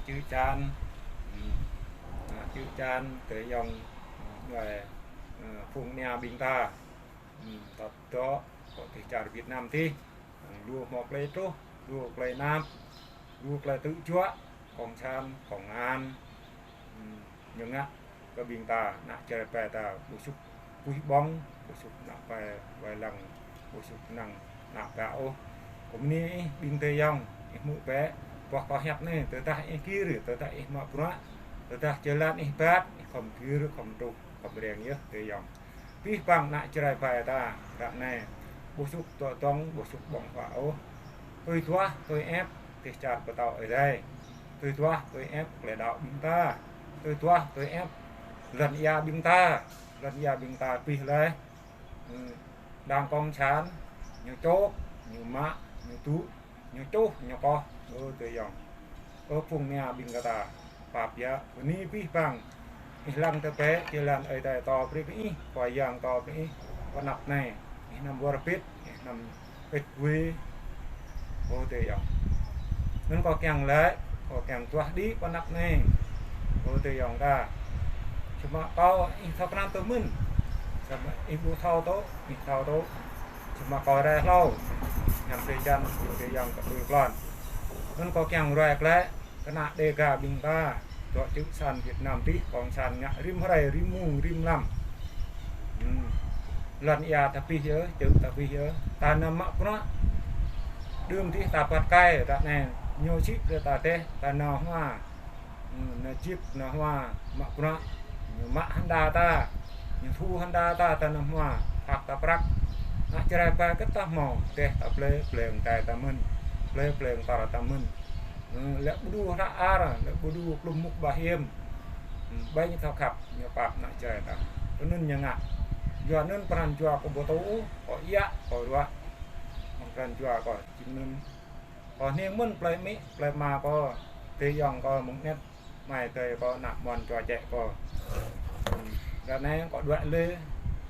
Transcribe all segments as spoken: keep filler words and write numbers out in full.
Čư̆ čan, hmm, ah, čư̆ čan tơ yŏng, hmm, đuaĭ, hmm, phung nia ƀing ta, hmm, tŏ tŏ, kơ tơlơi čar Việt Nam tih, hmm, lu hmâo tơlơi truh, lu tơlơi nap, lu tơlơi tŭ juă, cộng sản, công an, hmm, ñu ngă kơ ƀing ta, ană Jrai ƀing ta, ƀu sŭk puih ƀơ̆ng, ƀu sŭk ană ƀai wai lăng, ƀu sŭk kơnang ană ƀă ôh. Kơ mơni ih ƀing tơ yŏng, ih hmư̆ bĕ, boh kâo hiăp anai, tơdah ih gir, tơdah ih mă bruă, tơdah jơlan ih ƀăt, ih khŏm gir, khŏm truh, khŏm reng yơh tơ yŏng. Abih bang ană Jrai ƀing ta, ră anai, ƀu sŭk tŏ tŏng, ƀu sŭk ƀơ̆ng huă ôh. Tui duah, tui ĕp, tơlơi čar pơtao Ơi Adai. Tui duah, tui ĕp, tơlơi đaŏ ƀing ta. Tui duah, tui ĕp, lŏn ia ƀing ta. Lŏn ia ƀing ta abih laih. Hmm, đảng cộng sản, ñu čŏk, ñu mă, ñu tŭ, ñu čuh, ñu koh, ơ tơ yŏng. Ơ phung nia ƀing kơ ta, pap yơh, bơni abih bang. Ih lăng tơ bĕ, jơlan Ơi Adai pơtô brơi kơ ih, Khua Yang pơtô brơi kơ ih, pơ anăp anai, ih anăm wơr bĭt, ih anăm pĭt wê, ơ tơ yŏng. Anŭn kâo kiăng laĭ, kâo kiăng duah đĭ pơ anăp anai, ơ tơ yŏng ta. Samơ̆ kâo ih thâo krăn tơ mơ̆n, samơ̆ ih ƀu thâo tŏ, ih thâo tŏ. Samơ̆ kâo rai hlâo, ñăm tơ čan, tơ yŏng kơ tui klon. Anŭn kâo kiăng ruai glaĭ, kơ ană Đêga ƀing ta, dŏ čư̆ čan Việt Nam tih, cộng sản ngă rĭm hrơi, rĭm mông, rĭm mlam. Hmm. Lŏn ia ta abih yơh, čư̆ ta abih yơh. Ta anăm mă bruă. Đưm tih ta ƀăt kai, ră anai, ñu sĭ brơi ta teh, ta nao hmua. Hmm, nao jip, nao hmua, mă bruă. Ñu mă hơnđa ta. Ñu thu hơnđa ta, ta nao hmua. Phak ta prăk. Ană Jrai ƀing kơ ta hmâo, teh ta blơi, blơi tơngan ta mơ̆n. Blơi, blơi tơngan ta mơ̆n. Hmm, lĕ ƀu đu hră ar, lĕ ƀu đu klum mŭk ƀah hiam. Hmm, ƀing ñu thâo khăp, ñu pap ană Jrai ta. Tui anŭn ñu ngă. Yua anŭn pran jua kâo ƀu tŭ, kâo iă, kâo ruă. Mơ̆ng pran jua kâo, jing anŭn. Kâo hning mơ̆n plơi amĭ, plơi ama kâo, tơ yŏng kâo, mơ̆ng anet, amai adơi kâo, ană amôn čô čĕ kâo. Hmm, ră anai kâo đuaĭ lĕ,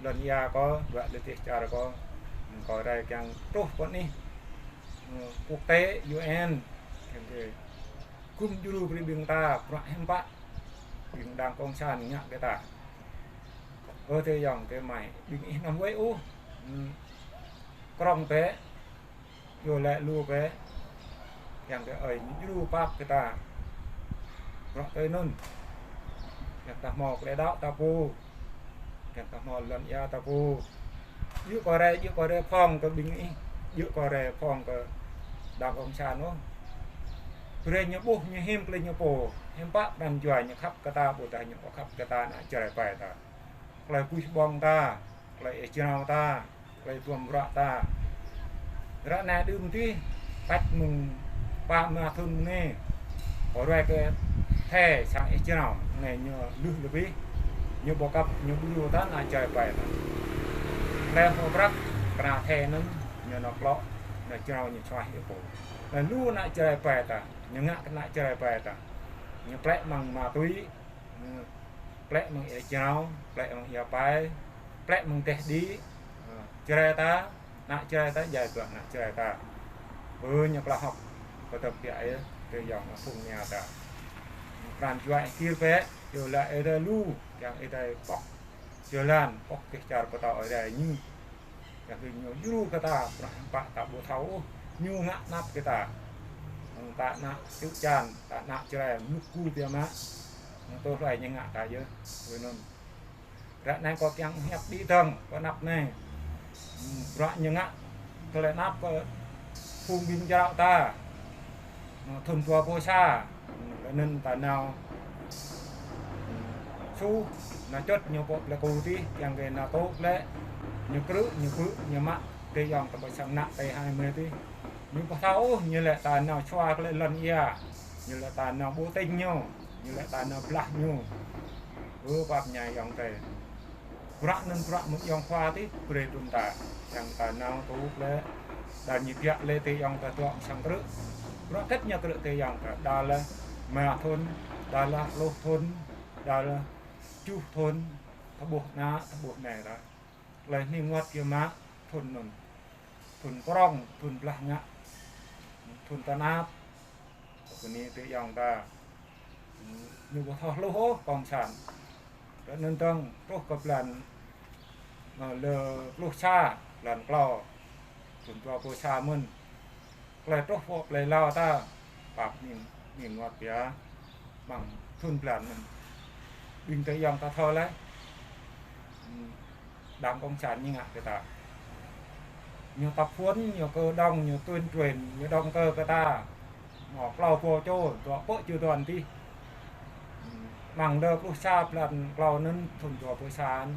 lŏn ia kâo, đuaĭ lĕ tơlơi čar kâo. Hmm, kâo rai kiăng truh pơ anih, hmm, quốc tế, U N. Kiăng kơ gum djru brơi ƀing ta, bruă hiư̆m pă, ƀing đảng cộng sản ngă kơ ta. Ơ tơ yŏng tơ amai, ƀing ih anăm wai ôh. Hmm. Krŏng bĕ, yua lĕ lu bĕ. Kiăng kơ Ơi Adai djru pap kơ ta. Bruă tui anŭn. Kiăng ta hmâo tơlơi đaŏ ta pô. Kiăng ta hmâo lŏn ia ta pô. Djơ̆ kâo rai, djơ̆ kâo rai phŏng kơ ƀing ih. Djơ̆ kâo rai phŏng kơ đảng cộng sản ôh. Brơi ñu ƀuh, ñu hiam tơlơi ñu pô. Hiư̆m pă pran jua ñu khăp kơ ta, ƀôdah ñu ƀu khăp kơ ta, ană Jrai ƀing ta. Tơlơi puih ƀơ̆ng ta, tơlơi ia jrao ta, tơlơi duăm ruă ta. Ră anai đưm tih, păt mơ̆ng pă rơma thŭn anai. Kâo ruai kơ thê sang ia jrao, anai ñu lŭh lơbih. Ñu ƀu khăp, ñu ƀu yua ta ană Jrai ƀing ta. Tơlơi hmâo prăk, kơna thê anŭn, ñu nao klŏ, ană jrao ñu čuah ia pô. Anŭn lu ană Jrai ƀing ta, ñu ngă kơ ană Jrai ƀing ta. Ñu plĕ mơ̆ng ma túy, ñu plĕ mơ̆ng ia jrao, plĕ mơ̆ng ia pai, plĕ mơ̆ng teh đĭ, ơ, Jrai ta, ană Jrai ta, djai tuah ană Jrai ta. Ơ, ñu klah hŏk, kơ tơm piă ih, tơ yŏng phung nia ta. Pran jua ih gir bĕ, yua lĕ ih đa lu, kiăng ih đa pŏk jơlan, pŏk tơlơi čar pơtao Ơi Adai ñu. Kiăng kơ ñu djru kơ ta, bruă hiư̆m pă ta ƀu thâo ôh, ñu ngă anăp kơ ta. Mơ̆ng ta ană čư̆ čan, ta ană Jrai, mŭk ku biă mă. Mơ̆ng tơlơi ñu ngă ta yơh, tui anŭn. Ră anai kâo kiăng hiăp đĭ dơ̆ng, pơ anăp anai. Hmm, bruă ñu ngă, tơlơi anăp kơ phung ƀing jrao ta. Thŭn dua rơbâo sa, hmm, anŭn ta nao. Hmm, su, nao čŏt ñu pơ plơi Ku tih, kiăng kơ nao tŏ plơi, ñu krư̆, ñu pư̆, ñu mă, tơ yŏng ta ƀơi sang ană tơ hai mươi tih. Ñu ƀu thâo ôh, ñu lĕ ta nao čuă kơ lĕ lŏn ia, ñu lĕ ta nao ƀu tĭng ñu, ñu lĕ ta nao blah ñu. Ơ, pap ñai yŏng tê. Bruă anŭn bruă mơ̆ng yŏng khua tih brơi tŭm ta. Kiăng ta nao tŏ plơi. Đa ñu biă lĕ tơ yŏng ta dŏ sang krư̆. Bruă hơget ñu krư̆ tơ yŏng ta. Đa lĕ rơma thŭn, đa lĕ pluh thŭn, đa lĕ tơjuh thŭn, tơƀuh ană, tơƀuh anai ta. Tơlơi hning wơ̆t biă mă, thŭn anŭn. Thŭn prŏng, thŭn blah ngă, thŭn tơnap. Kơ bơni tơ yŏng ta. Ñu ƀu thâo hluh ôh cộng sản. Ră anŭn dơ̆ng truh kơ blan, ơ, lơ pluh sa, blan klâo, thŭn dua pluh sa mơ̆n. Tơlơi truh pơ plei Lao ta, pap nin, nin wơ̆t biă, mơ̆ng thŭn blan anŭn. Ƀing tơ yŏng ta thâo laih. Đảng cộng sản ñu ngă kơ ta. Ñu tập huấn, ñu kơ đồng, ñu tuyên truyền, ñu động cơ kơ ta. Mơ̆ klâo pô čô, dŏ pơ čư̆ đon tih. Mơ̆ng lơ pluh sa blan klâo anŭn thŭn dua pluh sa anŭn.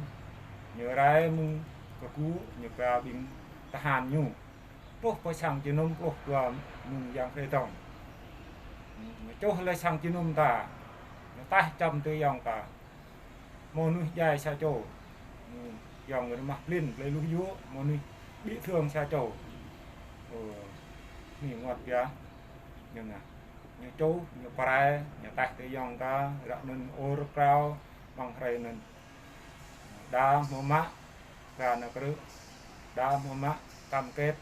Ñu rai mơ̆ng kơkuh, ñu ba ƀing tơhan ñu. Truh pơ sang jơnum pluh dua mơ̆ng Yang Hrơi Dong. Ñu čuh lĕ sang jơnum ta. Ñu taih čăm tơ yŏng ta. Mơnuih djai sa čô. Yŏng rơmah plin, plei Luh Yŭ, mơnuih ƀĭ thơng sa čô. Ơ, nin wơ̆t biă. Ñu ngă. Ñu čuh, ñu pơrai, ñu taih tơ yŏng ta, ră anŭn ur krao, mơ̆ng hrơi anŭn. Đa hmâo mă, ka nao krư̆. Đa hmâo mă, cam kết,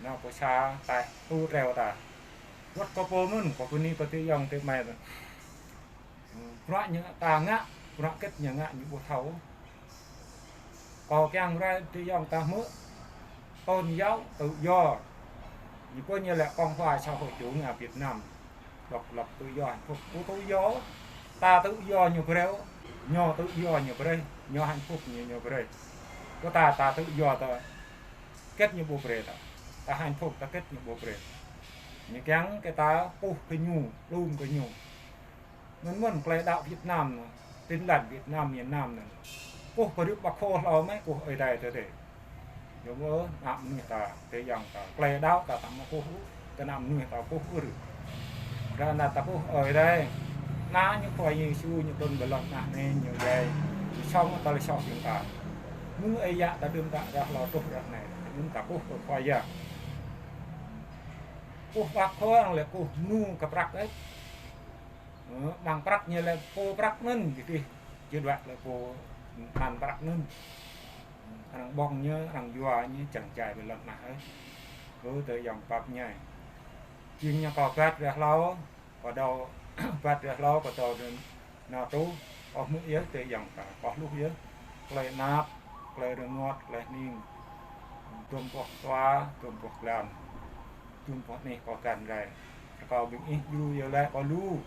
nao pơ sa, taih, tu treo ta. Wơ̆t kơ pô mơ̆n, kơ pơ ni kơ tơ yŏng tơ mai. Bruă ñu ta ngă, bruă kĕt ñu ngă ñu ƀu thâo. Kâo kiăng rai tơ yŏng ta hmư̆ tôn giáo tự do. Ñu pô ñu lĕ Cộng hòa xã hội chủ nghĩa Việt Nam. Độc lập tự do hạnh phúc. Ƀu tự do, ta tự do ñu brơi, ñu tự do ñu brơi, ñu hạnh phúc ñu, ñu brơi. Kơ ta, ta tự do ta kĕt ñu ƀu brơi ta. Ta hạnh phúc ta kĕt ñu ƀu brơi. Ñu kiăng kơ ta puh kơ ñu, lum kơ ñu. Anŭn mơ̆n tơlơi đaŏ Việt Nam anŭn, Tin Lành Việt Nam, miền Nam anŭn. Kơkuh kơ rĭm Bác Hồ hlâo mơ̆n, kơkuh Ơi Adai tơ tê. Yua mơ̆, ană mơnuih ta, tơ yŏng ta, tơlơi đaŏ ta, ta mơ̆ kơkuh, tơ ană mơnuih ta kơkuh ư. Ră anai ta kơkuh Ơi Adai. Ană ñu Khua Yêsu ñu trŭn ƀơi lŏn tơnah anai, ñu djai, ñu song tơlơi soh ƀing ta. Mơ̆ng ơi yă ta đưm đă ră hlâo truh ră anai, anŭn ta kơkuh kơ Khua Yang. Kơkuh Bác Hồ lĕ kơkuh mơnuih kơ prăk ĕč. Ơ, mơ̆ng prăk ñu lĕ pô prăk anŭn, dih dih, či đuaĭ lĕ pô mơ̆n prăk anŭn. Arăng ƀơ̆ng ñu, arăng yua ñu, čang čai ƀơi lŏn tơnah ĕč. Kơ tơ yŏng pap ñai. Jing ñu kâo bat ră hlâo, kâo dŏ bat ră hlâo, kâo dŏ nao truh, kâo hmư̆ yơh tơ yŏng ta, kâo hluh yơh. Tơlơi anăp, tơlơi rơngot, tơlơi hning. Dôm boh dua, dôm boh blan. Dŭm boh anih kâo găn rai. Rơkâo ƀing ih djru yơh lĕ kâo lu.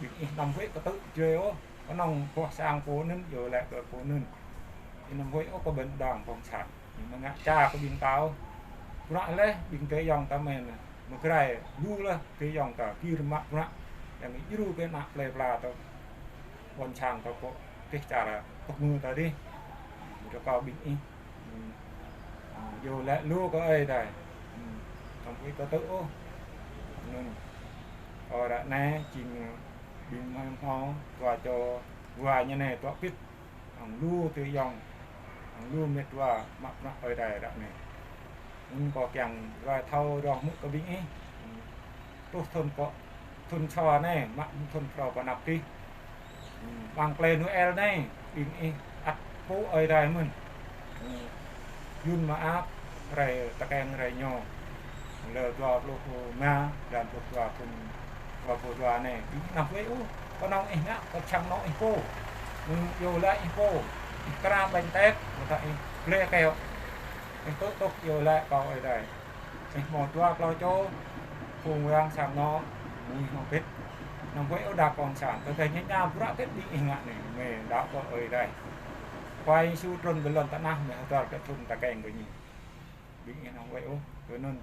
Ƀing ih anăm huĭ kơ tŭ jrơi ôh. Kơnơ̆ng boh sang pô anŭn yơh lĕ kơ pô anŭn. Ih anăm huĭ ôh kơ ƀing đảng cộng sản. Ñu mơ̆ ngă ča kơ ƀing ta ôh. Bruă laih ƀing tơ yŏng ta mơ̆n. Mơ̆ grai lu laih tơ yŏng ta gir mă bruă. Yang djru kơ ană plei pla ta. Ƀôn sang ta pô tih čar pơk mư̆ ta dih. Rơkâo ƀing ih. Yua lĕ lu kơ Ơi Adai. Tơm ih kơ tŭ ôh. Anŭn. Ơ ră anai jing ƀing hmâo hmâo, dua čô, dua ñu anai dŏ pĭt. Hăng lu tơ yŏng. Hăng lu mĕt wa mă bruă Ơi Adai ră anai. Anŭn kâo kiăng rai thâo rŏng hmư̆ kơ ƀing ih. Truh thŭn kơ, thŭn sô anai, mă thŭn phrâo pơ anăp tih. Ƀăng tơlơi Noel anai, ƀing ih ăt pŭ Ơi Adai mơ̆n. Yun mơak, rai tơkeng rai ñu. Lơ dua pluh rơma, blan pluh dua thŭn dua pluh dua anai, ƀing ih anăm huĭ ôh, kơnơ̆ng ih ngă, kơ čang anŏ ih pô. Yua lĕ ih pô, ih kra ƀañ Tết, mơta ih blĕ keo. Ih tŭ tŭk yua lĕ kơ Ơi Adai. Ih hmâo dua klâo čô, phung wang sang anŏ, mơnuih hmâo pĭt. Anăm huĭ ôh đảng cộng sản, tơdah ñu ngă bruă kĕt ƀing ih ngă anai, mơ̆ đaŏ kơ Ơi Adai. Khua Yêsu trŭn ƀơi lŏn tơnah, mơ̆ hơdơr kơ thŭn tơkeng kơ ñu. Ƀing ih anăm huĭ ôh, kơ anŭn.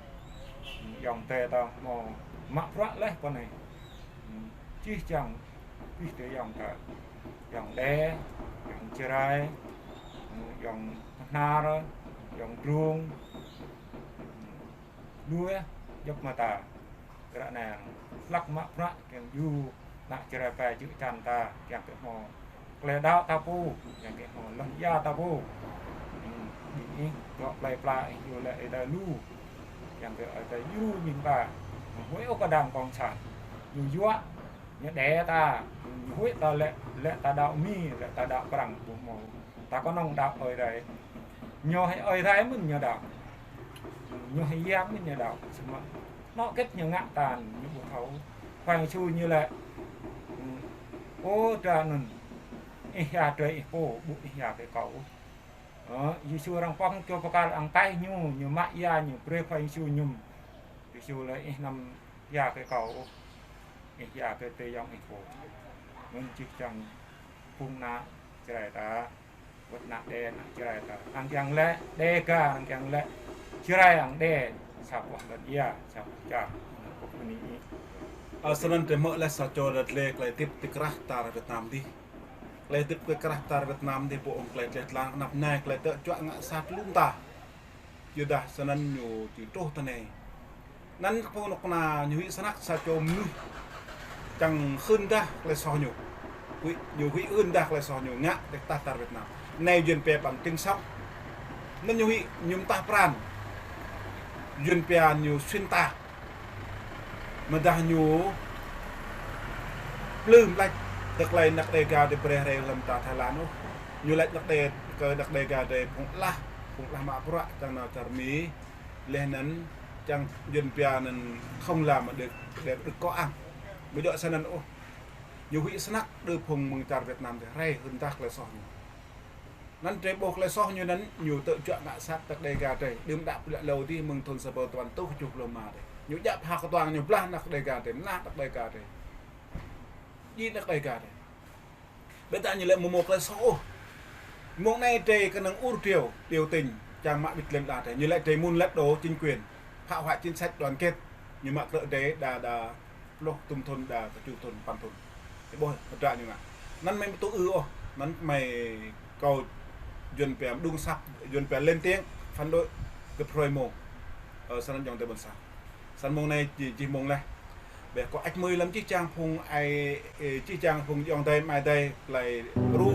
Yŏng tơ ta hmâo mă bruă laih pơ anai. Čih čang, pih tơ yŏng ta. Yŏng Đê, yŏng Jrai, yŏng Hnar, yŏng Drung. Lu yơh, djŏp mơta. Ră anai, hlăk mă bruă, kiăng djru, ană Jrai ƀai čư̆ čan ta, kiăng kơ hmâo tơlơi đaŏ ta pô, kiăng kơ hmâo lŏn ia ta pô. Ƀing ih, dŏ plei pla ih yua lĕ Ơi Adai lu. Kiăng kơ Ơi Adai djru ƀing ta. Huĭ ôh kơ đảng cộng sản. Ñu yua, ñu đe ta, ñu huĭ ta lĕ, lĕ ta đaŏ Mi, lĕ ta đaŏ Prăng, ƀu hmâo. Ta kơnơ̆ng đaŏ Ơi Adai. Ñu hơi Ơi Adai mơ̆n ñu đaŏ. Ñu hơi Yang mơ̆n ñu đaŏ. Samơ̆ anŏ kĕt ñu ngă ta ñu ƀu thâo. Khua Yêsu ñu lĕ, Ơ, ta anŭn, ih hia tơlơi ih pô, ƀu ih hia kơ kâo ôh. Ơ, Yêsu arăng pŏng čô pơkăl, arăng taih ñu, ñu mă ia, ñu brơi Khua Yêsu mơñum. Yêsu laĭ: Ih anăm hia kơ kâo ôh, ih hia kơ tơlơi ayŏng ih pô. Anŭn čih čang phung ană Jrai ta, wơ̆t ană Đê, ană Jrai ta. Arăng kiăng laĭ Đêga, arăng kiăng laĭ Jrai, arăng Đê, sa boh lŏn ia, sa boh čar. Anŭn kơ bơni. Ơ, snăn drei hmư̆ laih sa čô rơdlê tơlơi hơdip ti krah čar Việt Nam dih. Tơlơi hơdip ti krah čar Việt Nam dih, pô ung tơlơi tleh tlang, anăp anai tơlơi tơčuă ngă sat lu mơta. Yua dah snăn ñu či truh tơ anai. Anăn kơ pô anŏ kơna ñu huĭ snăk sa čô mơnuih čang hưn dah tơlơi soh ñu. Huĭ, ñu huĭ hưn dah tơlơi soh ñu ngă ti krah čar Việt Nam. Anai Yuăn pia bằng chứng sống. Anăn ñu huĭ, ñu mơtah pran. Yuăn pia ñu xuyên tạc. Mơdah ñu plư mlač tơlơi anăk Đêga drei brơi rai lăm ta Thái Lan ôh. Ñu laĭ anăk Đê, kơ anăk Đêga drei phung alah, phung alah mă bruă čang nao čar Mi, laih anăn čang Yuăn pia anăn không làm mà được, để được có ăn. Ƀu djơ̆ snăn ôh. Ñu huĭ snăk đơ phung mơ̆ng čar Việt Nam drei rai hưn dah tơlơi soh ñu. Anăn drei ƀuh tơlơi soh ñu anăn, ñu tơčuă ngă sat anăk Đêga drei. Đưm đă pơlă lâo dih mơ̆ng thŭn sa rơbâo dua rơtuh kjuh pluh rơma drei. Ñu djăp ha kơtuang ñu blah anăk Đêga drei, mơnah anăk Đêga drei. Djik anăk Đêga drei. Ƀiădah ñu laĭ mơ̆ mâo tơlơi soh ôh. Mông anai drei kơnơ̆ng ur driâo, biểu tình, čang mă wĭt lŏn ala drei. Ñu laĭ drei muốn lật đổ chính quyền, phá hoại chính sách đoàn kết. Ñu mă krư̆ drei đa đa pluh tŭm thŭn, đa kơčŭ thŭn, păn thŭn. Ih ƀuh, hơdră ñu ngă. Anăn mơi ƀu tŭ ư ôh. Anăn mơi kâo Yuăn pia mđung sap, Yuăn pia lên tiếng, phản đối, găp hrơi mông. Ơ, snăn ayŏng adơi ƀuôn sang. Snăn mông anai či-, čih mông laih. Ƀiădah kâo ăč mơi lăm čih čang phung ai, ơ, čih čang phung ayŏng adơi amai adơi tơlơi ru.